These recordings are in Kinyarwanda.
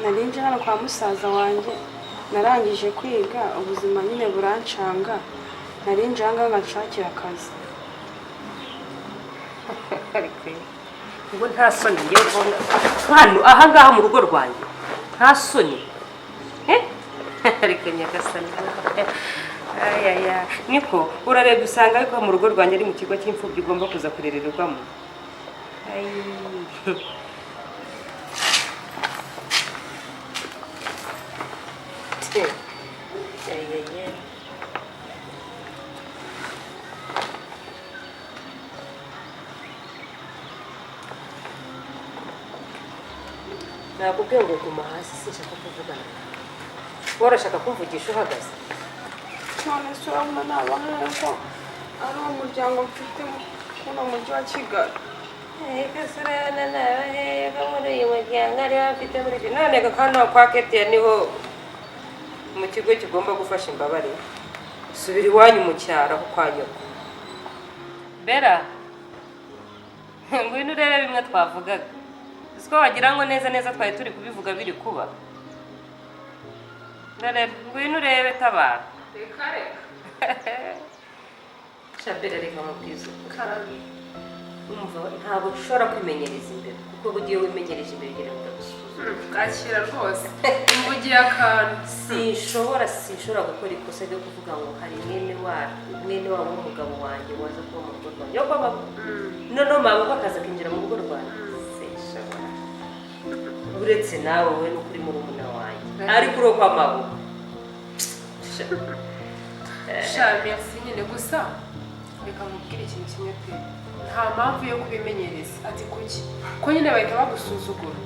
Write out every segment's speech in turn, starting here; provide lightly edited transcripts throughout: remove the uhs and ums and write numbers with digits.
Nari nje hano kwa musaza wanjye, narangije kwiga, ubuzima nyine burancanga. Nari nje aha ngaha ngo nshakire akazi. Ubwo nta soni ngiye kubona hano aha ngaha mu rugo rwanjye, nta soni? Eh? Ariko nyagasani, ayaya, niko urarebye usanga ariko mu rugo rwanjye ari mu kigo cy'imfubyi ugomba kuza kurererwamo. Ay. Ay, ay, ay. Nakubwiye ngo guma hasi, sinshaka kuvugana nawe. Wowe urashaka kumvugisha uhagaze? None se urabona nabahaye ko ari uwo muryango mfite muno mujyi wa Kigali? Muri uyu muryango ariwo mfite muri iki none hano kwa Ketiya niho mu kigo kigomba gufasha imbabare. Subira iwanyu mu cyaro aho kwa nyoko. Bera, ngwino urebe bimwe twavugaga. Uzi ko wagira ngo neza neza twari turi kubivuga biri kuba? Dore ngwino urebe, tabara. Reka reka. Shabera, reka mubwize ukuri. Karame. Umva, ntabwo ushobora kwimenyereza imbere, kuko ugiye wimenyereje imbere ugira ngo ndagusuzuma. Bwakira rwose, mvugiye akantu. Sinshobora gukora ikosa ryo kuvuga ngo hari mwene wa mwene wabo w'umugabo wanjye waza kuba mu rugo rwanjye yo kwa mama, noneho mama uko akaza akinjira mu rugo rwanjye. Sinshobora. Uretse nawe, wowe n'ukuri murumuna wanjye, ariko uri kwa mama. Sha, merci nyine. Gusa reka nkubwire ikintu kimwe pe, nta mpamvu yo kubimenyereza. Ati kuki? Ko nyine bahita bagusuzugura.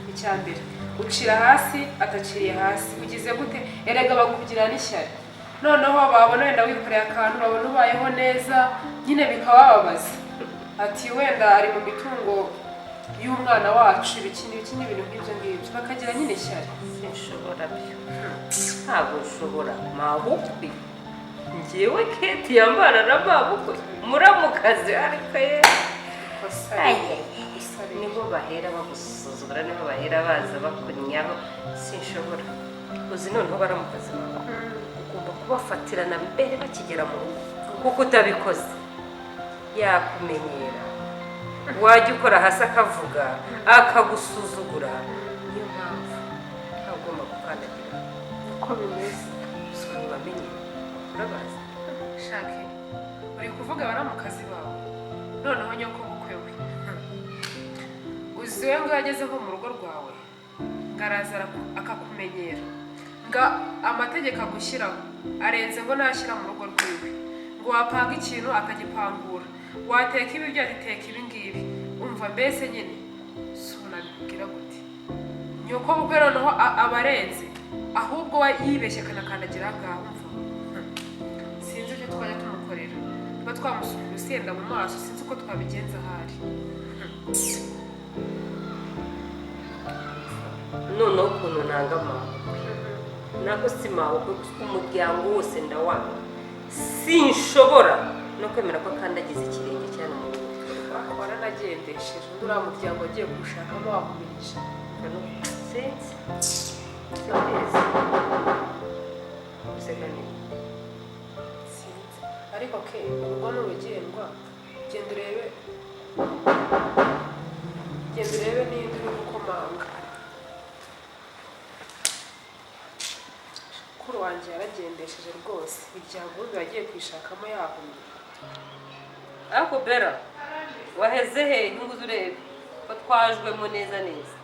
Icya mbere, ucira hasi, ataciriye hasi, ugize gute? Erega bakugira n'ishyari. Noneho babona wenda wikoreye akantu, babona ubayeho neza, nyine bikabababaza, ati wenda ari mu mitungo y'umwana wacu, ibiki n'ibiki n'ibintu nk'ibyo ngibyo, bakagira nyine ishyari. Sinshobora byo, ntabwo nshobora. Mabukwe, njyewe Keti yambara na mabukwe muramukazi, ariko ye. Ikosa ikosa ribi. Niho bahera bagusuzugura, niho bahera baza bakunyaho. Sinshobora. Uzi noneho baramukazi bawe ugomba kubafatirana mbere bakigera mu rugo, kuko utabikoze yakumenyera, wajya ukora hasi akavuga, akagusuzugura. Niyo mpamvu ntawe ugomba gukandagira. Uko bimeze. Gusa bamenye, urabazi. Shake, uri kuvuga baramukazi bawe, noneho nyoko bukwe we, uzi we ngo iyo ageze nko mu rugo rwawe ngo araza akakumenyera, ngo amategeko agushyiraho arenze ngo nashyira mu rugo rwiwe, ngo wapanga ikintu akagipangura, wateka ibiryo agiteka ibi ngibi. Umva mbese nyine, si unabibwira gute? Nyoko bukwe noneho aba arenze, ahubwo we yibeshye akanakandagira aha ngaha. Umva, sinzi ibyo twajya tumukorera, tuba twamusuka urusenda mu maso, sinzi uko twabigenza ahari. Noneho ukuntu nanga mabukwe, nako si mabukwe gusa, umuryango wose ndawanga. Sinshobora no kwemera ko akandagiza ikirenge cyane mu rugo. Waranagendesheje undi, uriya muryango wagiye kuwushakamo wakumirisha. Sinzi, simbizi. Useka ni Sinzi, ariko ke urugo ni urugendwa. Genda urebe, genda urebe n'indi uri gukomanga. Mukuru wanjye yaragendesheje rwose, imiryango ubundi wagiye kuyishakamo yahumye. Ariko Bera, waheze he? Inyungu urebe ko twajwemo neza neza.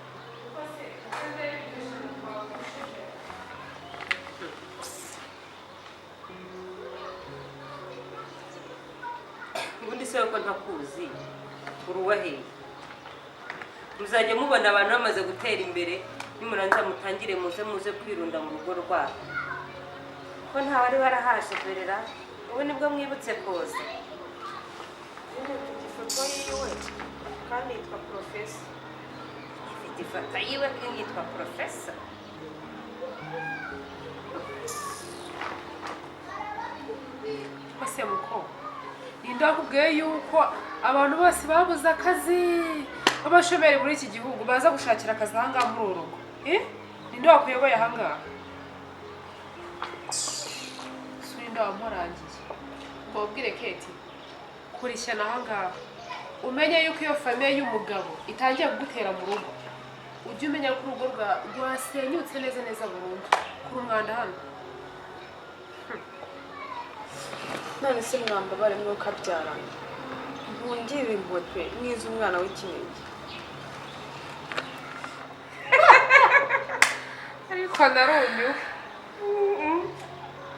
Ubundi se ko ntakuzi, uruwaheye? Muzajya mubona abantu bamaze gutera imbere, nimurangiza mutangire muze muze kwirunda mu rugo rwabo, ko ntawe warahaje berera. Ubu nibwo mwibutse kuza. Nyine mfite ifoto yiwe kandi yitwa Porofesa. Ifite ifoto yiwe kandi yitwa Porofesa. Ese muko, ninde wakubwiye yuko abantu bose babuze akazi b'abashomeri muri iki gihugu baza gushakira akazi aha ngaha muri uru rugo? Eh? Ninde wakuyoboye ahangaha? Surinda wamurangiye. Ngo ubwire Keti kurishyana ahangaha. Umenye yuko iyo famille y'umugabo itangiye kugutera mu rugo. Ujye umenya ko urugo rwasenyutse neza neza burundu. Kuri umwanda hano. None se mwambabare mwuka byarana. Ntungirire impuhwe pe mwiza umwana w'ikinege. Ariko narumiwe.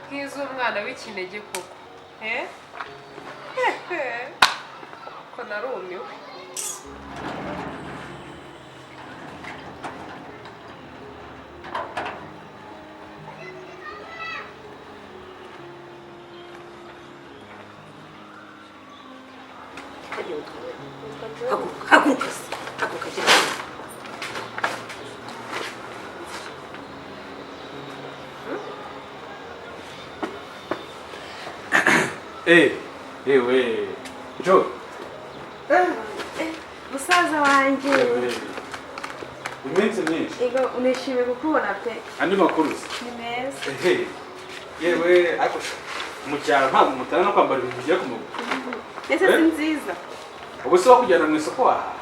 Nkiza umwana w'ikinege koko. Ko narumiwe. Haguruka haguruka gira. Ewe Jo. Musaza wanjye. Iminsi myinshi. Ego unishimiye kukubona pe. Andi makuru se? Ni meza. Yewe ariko mu cyaro ntabwo mutana no kwambara ibintu bigiye ku maguru. Ese si nziza. Ubu se wakujyana mu isoko waha?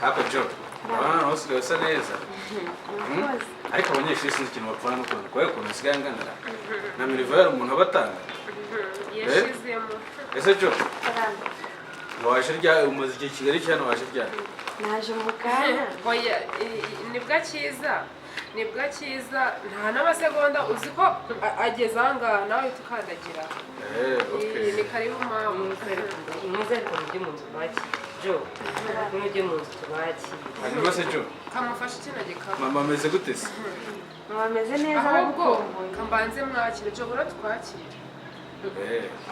Hapo Jo. Urabona nawe usigaye usa neza. Ariko abanyeshuri sinzi ikintu bapfana n'ukuntu kubera ukuntu usigaye angana. Na miriva umuntu abatanga. Yashizemo. Ese Jo? Waje rya umaze igihe Kigali cyane waje rya? Naje mu kanya. Oya nibwa cyiza. Nibwa cyiza nta n'amasegonda uzi ko ageze ahangaha nawe tukandagira. Okay. Ni karibu mama. Muze ariko mujye mu nzu twakire. Jo, mujye mu nzu twakire. Hanyuma se Jo? Kamufashe kino gikapu. Mama ameze gute se? Mama ameze neza. Ahubwo kambanze mwakire Jo bura twakire.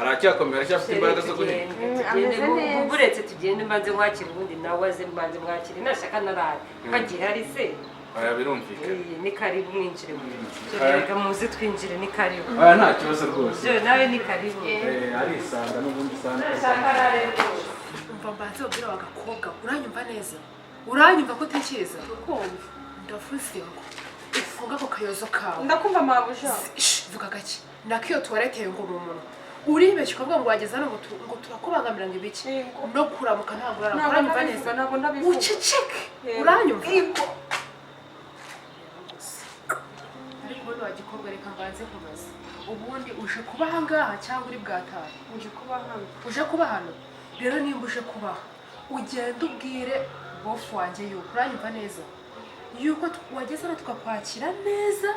Aracyakomera cyafite imbaraga zo guhinga. Ameze neza. Buretse tugende mbanze mwakire ubundi nawe aze mbanze mwakire nashaka narare. Kagihari se? Oya birumvikana. Ni karibu mwinjire mu nzu. Reka muze twinjire ni karibu. Oya nta kibazo rwose. Jo nawe ni karibu. Arisanga n'ubundi sanga. Nashaka arare rwose. Umva mbanze ubwira wagakobwa uranyumva neza. Uranyumva ko utekereza? Kumva. Ndavuze ngo ufunga ako kayozo kawe. Ndakumva mabuja. Vuga gake. Nakiyo tuwarete ngo mu munwa. Uribeshya ukavuga ngo wageze hano ngo turakubangamira ngo ibiki no kuramuka ntabwo uranyumva neza. Ntabwo ndabivuga. Uceceke. Uranyumva? Ariko ubundi wagikobwa reka mbanze nkubaze. Ubundi uje kuba ahangaha cyangwa uri bwatahe? Uje kuba hano. Uje kuba hano? Rero nimba uje kuba ugenda ubwire bofu wanjye yuko uranyumva neza yuko wageze hano tukakwakira neza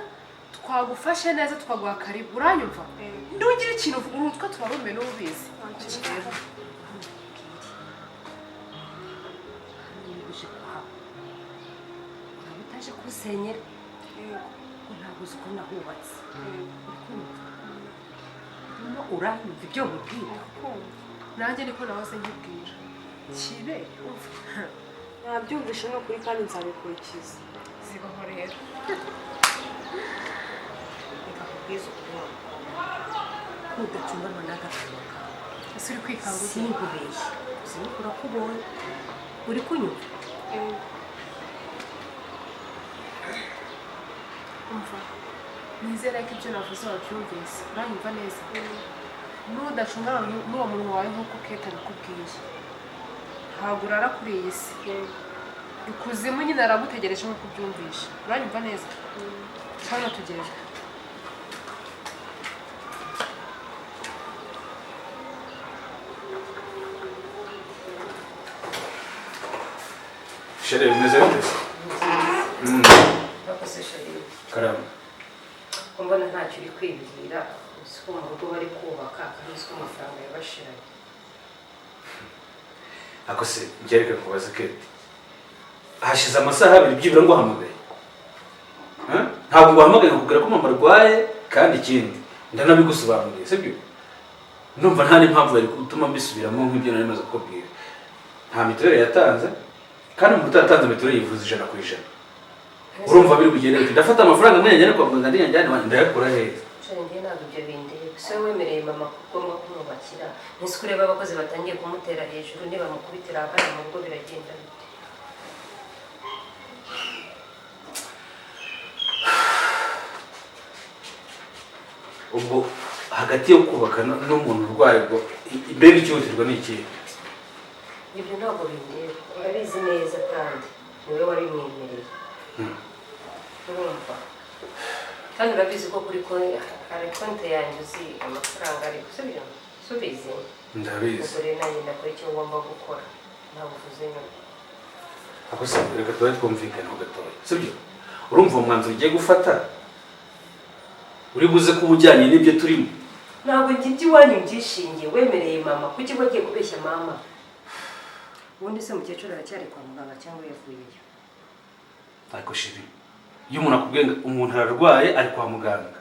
twagufashe neza tukaguha karibu uranyumva ndugira ikintu urutwa turarume n'ubizi. Uje kuhaba utaje kusenyera ko ntabwo uzi ko nahubatse. Uranyumva ibyo mubwira? Nanjye niko nahoze nkibwira kibe umva nabyumvishe no kuri kandi nzabikurikiza. Zibaho rero. Reka kubwiza ukuri udacunganwa n'agakanwa kawe. Ese uri kwikanga? Sinkubeshye uzi urakubonye uri kunyumva? Umva nizere ko ibyo navuze wabyumvise uranyumva neza. Nudacungana n'uwo munwa wawe nk'uko Kate abikubwiye ntabwo urara kuri iyi si. Ikuzimu nyine aragutegereje nk'uko ubyumvishe uranyumva neza. Hano tugende. Shere bimeze bite? Bakoze Shere. Karama. Mbona ntacyo uri kwibwira uzi ko mu rugo bari kubaka kandi uzi ko amafaranga yabashiranye. Ako se ngereka kubaza Kate. Hashize amasaha abiri byibura ngo uhamagaye. Ntabwo nguhamagaye nkakubwira ko mama arwaye kandi ikindi ndanabigusobanuriye sibyo? Ndumva nta n'impamvu yari gutuma mbisubiramo nk'ibyo nari maze kukubwira. Nta mituweli yatanze kandi umuntu utatanze mituweli yivuza 100%. Urumva biri bugende bite? Ndafata amafaranga amwe njyane kwa muganga njyane ndayakura hehe? Njye ntabwo ibyo bindeba. Se wemereye mama ko ugomba kumwubakira. Nzi ko ureba abakozi batangiye kumutera hejuru nibamukubitira abana mu rugo biragenda bite? Ubwo hagati yo kubaka n'umuntu urwaye, ubwo mbega ikihutirwa ni ikihe? Ibyo ntabwo bindeba, urabizi neza kandi niwe wabimwemereye. Urumva, kandi urabizi ko kuri konti hari konti yanjye, uzi amafaranga ari, sibyo? Subizi? Ndabizi. Ubwo rero nanjye ndakora icyo ngomba gukora, ntabwo uvuze nyuma. Ako se reka tube twumvikaneho gatoya, sibyo? Urumva umwanzuro ugiye gufata uri buze kuba ujyanye n'ibyo turimo? Ntabwo njye iby'iwanyu byishingiye. Wemereye mama, kuki wagiye kubeshya mama? Ubundi se mukecuru aracyari kwa muganga cyangwa yavuyeyo? Ariko chérie, iyo umuntu akubwiye ngo umuntu ararwaye ari kwa muganga,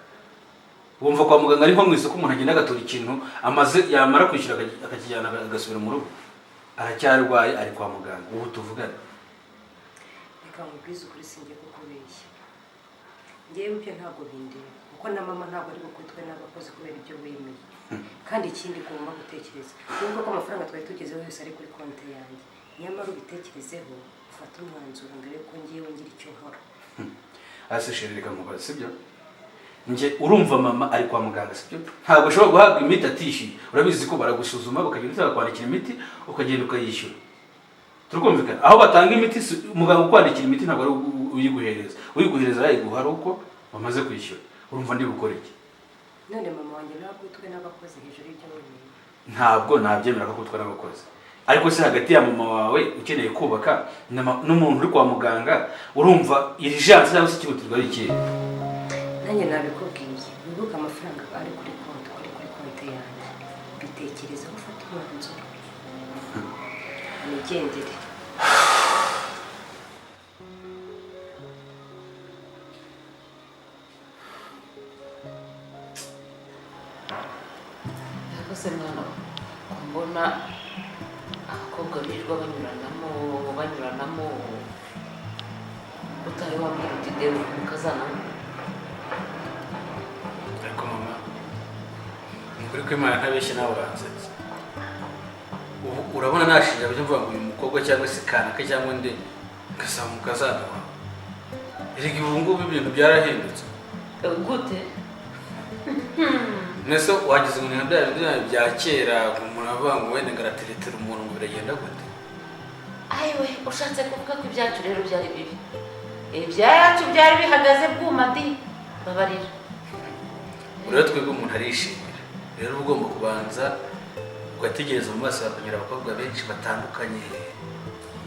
wumva kwa muganga ari nko mu isoko, umuntu agenda agatora ikintu amaze, yamara kwishyura akakijyana agasubira mu rugo? Aracyarwaye, ari kwa muganga ubu tuvugana. Reka nkubwize ukuri, singiye kukubeshya. Ngewe ibyo ntabwo bindeba, kuko na mama ntabwo ari bukutwe n'abakozi kubera ibyo wemeye. Kandi ikindi ugomba gutekereza, nubwo ko amafaranga twari tugezeho yose ari kuri konti yanjye, nyamara ubitekerezeho ufate umwanzuro mbere yuko ngewe ngira icyo nkora. Hasi chérie, reka nkubaze, sibyo? Njye urumva mama ari kwa muganga, sibyo? Ntabwo ushobora guhabwa imiti atishyuye. Urabizi ko baragusuzuma, bakagenda bakakwandikira imiti, ukagenda ukayishyura. Turikumvikana? Aho batanga imiti, muganga ukwandikira imiti ntabwo ari uyiguhereza. Uyiguhereza arayiguha ari uko wamaze kwishyura. Urumva ndi bukore iki? None mama wanjye ntabwo n'abakozi hejuru y'ibyo wemeye? Ntabwo nabyemera ko akutwa n'abakozi. Ariko se hagati ya mama wawe ukeneye kubaka n'umuntu uri kwa muganga, urumva urgence cyangwa se ikihutirwa ari ikihe? Nanjye nabikubwiye, wibuke amafaranga ari kuri konti, kuri konti yanjye. Bitekerezeho ufate umwanzuro, nigendere. Ariko se mwana we, ko mbona abakobwa birirwa banyuranamo banyuranamo, utari wambwira uti dore umukazana? Ariko mama, ni ukuri ko Imana ntabeshye, nawe uransetsa. Ubu urabona nashinja byo mvuga ngo uyu mukobwa cyangwa se kanaka cyangwa undi ngasaba umukazana wawe? Erega ubu ngubu ibintu byarahindutse. Gute? Mwese wagize ngo ni bya bindi bya kera, umuntu avuga ngo wenda ngo arateretera umuntu, ngo biragenda gute? Ayiwe, ushatse kuvuga ko ibyacu rero byari bibi? Ibyacu byari bihagaze bwuma di, babarira. Rero twebwe umuntu arishimira, rero uba ugomba kubanza ugategereza, mu maso hakanyura abakobwa benshi batandukanye,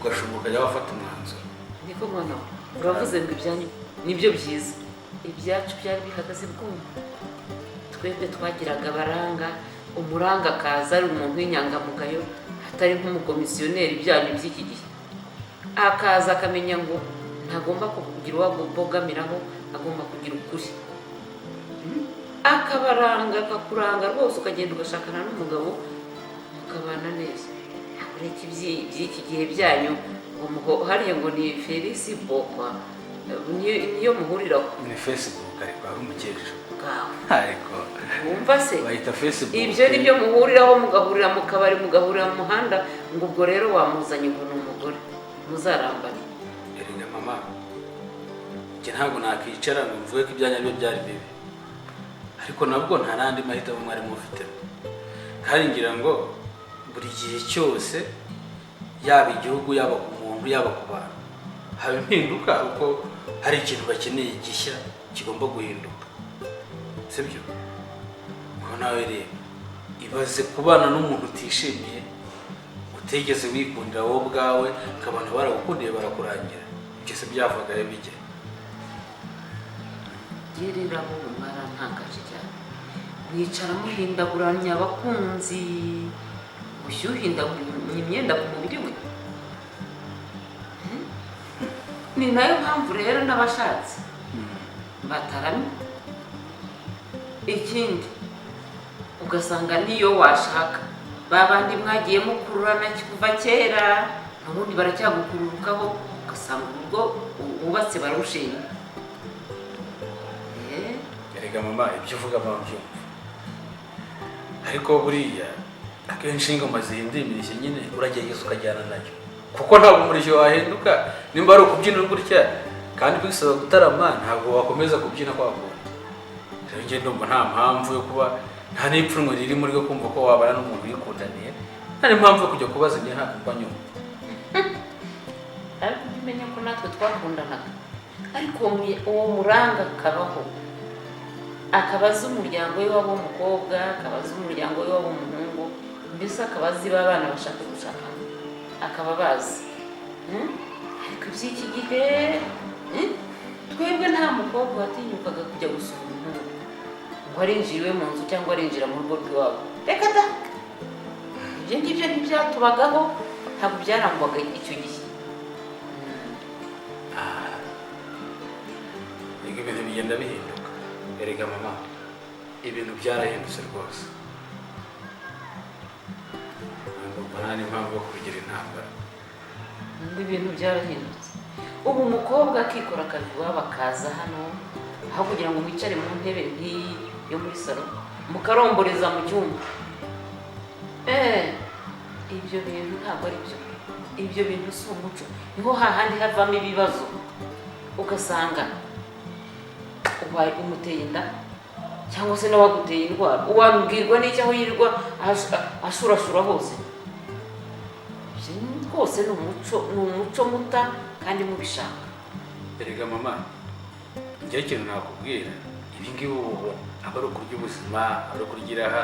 ugashoboka ukajya wafata umwanzuro. Niko mwana we, uravuze ngo ibyanyu nibyo byiza. Ibyacu byari bihagaze bwuma. Twebwe twagiraga abaranga, umuranga akaza ari umuntu w'inyangamugayo, atari nk'umukomisiyoneri byanyu by'iki gihe, akaza akamenya ngo ntagomba kugira uwo abogamiraho, agomba kugira ukuri. Akabaranga, akakuranga rwose, ukagenda ugashakana n'umugabo mukabana neza. Ureke iby'iki gihe byanyu ngo hariya ngo ni Facebook, niyo muhuriraho. Ni Facebook, ariko hari umukecuru. Bwawe. Ariko Wumva se? Bayita Facebook. Ibyo ni byo muhuriraho, mugahurira mu kabari, mugahurira mu muhanda, ngo ubwo rero wamuzanye ngo ni umugore muzarambane. Erega mama, njye ntabwo nakwicara ngo mvuge ko ibyanyu aribyo byari bibi, ariko nabwo nta n'andi mahitamo mwari mufitemo. Kandi ngira ngo buri gihe cyose, yaba igihugu, yaba ku muntu, yaba ku bantu, haba impinduka kuko hari ikintu bakeneye gishya kigomba guhinduka, sibyo? Ngo nawe rero ibaze kubana n'umuntu utishimiye, utigeze wikundira wowe ubwawe, ukabona baragukundiye barakurangira. Ibyo se byavagayo bijya? Njye rero ahubwo mwarantangaje cyane. Mwicara muhindaguranya abakunzi, bushyuhindaguranya imyenda ku mubiri we. Ni nayo mpamvu rero n'abashatse bataramye. Ikindi, ugasanga niyo washaka ba bandi mwagiye mukururana kuva kera, n'ubundi baracyagukururukaho, ugasanga urugo wubatse barushinga. Erega mama, ibyo uvuga mama mbyumva, ariko buriya akenshi ingoma zihinduye imirishyo nyine uragerageza ukajyana nayo, kuko ntabwo umurishyo wahinduka. Nimba ari ukubyina gutya kandi bisaba gutarama, ntabwo wakomeza kubyina kwa kundi. Rero njye ndumva nta mpamvu yo kuba nta n'ipfunwe riri muri ryo kumva ko wabana n'umuntu wikundaniye, nta n'impamvu yo kujya kubaza njye ntabwo mba nyuma. Ariko ujye umenya ko natwe twakundanaga, ariko uwo muranga akabaho, akaba azi umuryango we w'umukobwa, akaba azi umuryango we w'umuhungu, mbese akaba azi ba bana bashaka gushakana, akaba abazi. Ariko iby'iki gihe twebwe nta mukobwa watinyukaga kujya gusura umuhungu ngo arinjira iwe mu nzu cyangwa arinjira mu rugo rw'iwabo. Reka da, ibyo ngibyo ntibyatubagaho, ntabwo byarangwaga icyo gihe. Ibintu bigenda bihinduka. Erega mama, ibintu byarahindutse rwose. Ndumva nta n'impamvu yo kubigira intambara. Ibintu byarahindutse. Ubu umukobwa akikora akazi iwabo akaza hano, aho kugira ngo mwicare mu ntebe nk'iyi yo muri salo, mukaromboreza mu cyumba. Ibyo bintu ntabwo ari byo. Ibyo bintu si umuco. Niho hahandi havamo ibibazo, ugasanga ubaye umuteye inda cyangwa se nawe aguteye indwara, wabwirwa n'icyo aho yirirwa ashurashura hose. Rwose ni umuco, ni umuco muta kandi mubishaka. Erega mama, njye ikintu nakubwira, ibi ngibi ubu ubona aba ari ukurya ubuzima, aba ari ukurya iraha,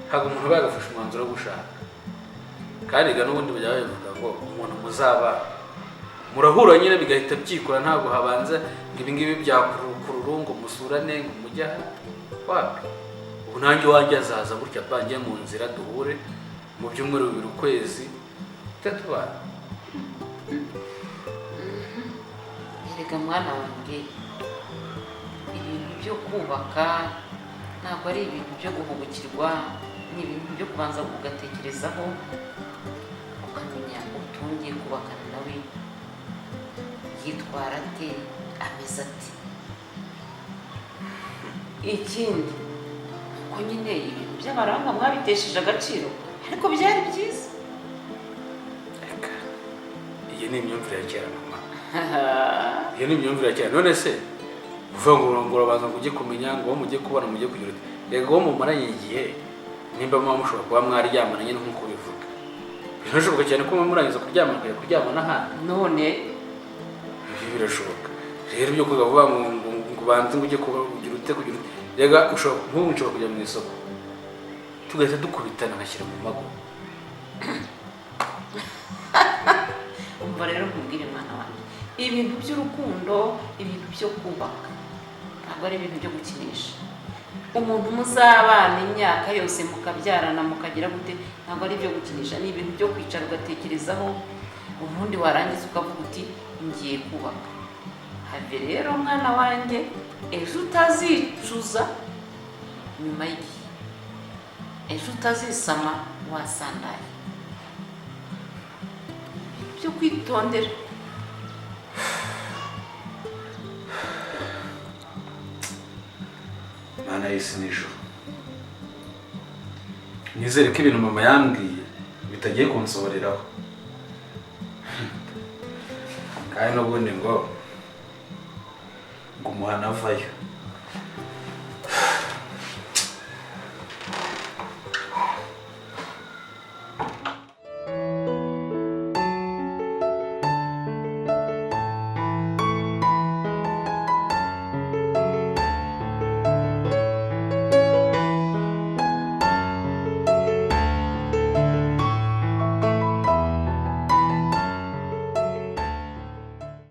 ntabwo umuntu aba yagafashe umwanzuro wo gushaka. Kandi ga n'ubundi bajya babivuga ngo umuntu muzaba murahura nyine bigahita byikora, ntabwo habanza ngo ibi ngibi byakururu ngo musurane ngo mujye aha wapi. Ubu nanjye iwanjye azaza gutya banjye mu nzira duhure mu byumweru bibiri ukwezi tubana. Erega mwana wanjye, ibintu byo kubaka ntabwo ari ibintu byo guhubukirwa, ni ibintu byo kubanza ugatekerezaho, ukamenya utungiye kubakana nawe yitwara ate, ameze ate. Ikindi ko nyine ibintu by'abaranga mwabitesheje agaciro, ariko byari byiza. Reka, iyi ni imyumvire ya kera mama. Iyo ni imyumvire ya kera. None se uvuga ngo urabanza ngo ujye kumenya ngo uwo mujye kubana mujye kugira uti, rega uwo mumaranye igihe nimba muba mushobora kuba mwaryamana nyine nk'uko ubivuga, birashoboka cyane ko muba murangiza kuryamana ukajya kuryamana ahandi. None ibyo birashoboka. Rero ibyo kuvuga vuba ngo ubanze ngo ujye kugira ute kugira ute, rega ushobora nk'ubu nshobora kujya mu isoko tugahita dukubitana ngashyira mu mago. Umva rero nkubwire mwana wanjye, ibintu by'urukundo, ibintu byo kubaka ntabwo ari ibintu byo gukinisha. Umuntu muzabana imyaka yose mukabyarana mukagira gute, ntabwo ari ibyo gukinisha, ni ibintu byo kwicara ugatekerezaho, ubundi warangiza ukavuga uti ngiye kubaka. Have rero mwana wanjye, ejo utazicuza nyuma y'igihe, ejo utazisama wasandaye. Byo kwitondera. Mana y'isi n'ijuru, nizere ko ibintu mama yambwiye bitagiye kunsohoreraho. Kandi n'ubundi ngo umuhana avayo.